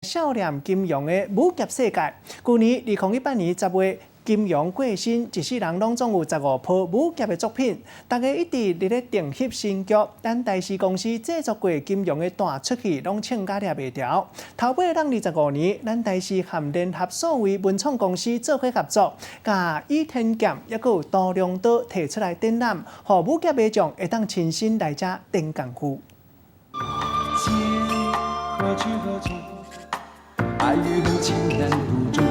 少年金庸的武俠世界。舊年2018年10月，金庸過身，一世人攏總有15部武俠的作品，大家一直佇咧定翕新劇。咱台視公司製作過金庸的大出戲，攏唱甲掠袂牢。頭尾兩25年，咱台視和聯合數位文創公司做伙合作，共倚天劍抑閣有屠龍刀提出來展覽，予武俠迷眾會當親身來遮練功夫。何去何從？愛與恨情難獨鍾。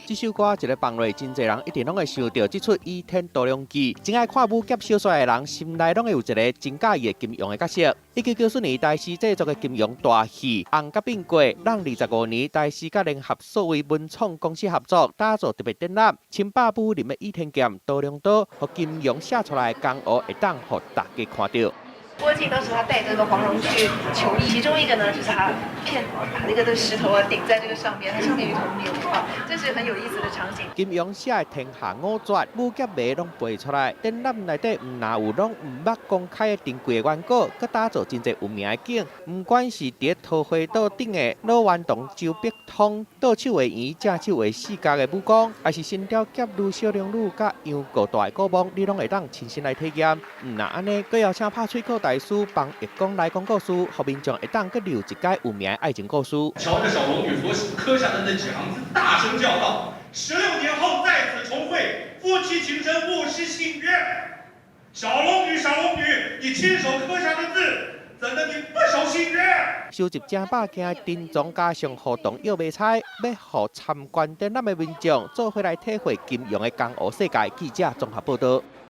這首歌一个放落，真濟人一定攏會想著這齣《倚天屠龍記》。真愛看武俠小說的人，心內攏會有一个真佮意的金庸的角色。1994年台視製作的金庸大戲《紅甲變過》，咱25年台視佮聯合數位文創公司合作，打造特別展覽，親把武林的倚天劍、屠龍刀，予金庸寫出來的江湖會當予大家看著。郭靖當時他帶這個黃蓉去求醫，其中一個呢，就是他騙把那個的石頭啊頂在這個上面，它上面有一頭牛啊，這是很有意思的場景。金庸寫的天下五絕，武俠迷攏背出來。展覽內底毋但有攏毋捌公開的珍貴的原稿，閣打造真濟有名的景。毋管是佇桃花島頂的老頑童周伯通，倒手畫圓，正手畫四角的武功，抑是神鵰俠侶小龍女佮楊過大的鼓墓，你攏會當親身來體驗。毋但按呢，閣邀請拍喙鼓大師幫葉公來講故事，予民眾會當閣留一擺有名的愛情故事。瞧着小龍女所刻下的那幾行字，大聲叫道：16年後在此重會，夫妻情深，勿失信約。小龍女，小龍女，你親手刻下的字，怎的你不守信約？收集正百件珍藏加上互動藥賣菜，欲予參觀展覽的民眾做伙來體會金庸的江湖世界。記者綜合報導。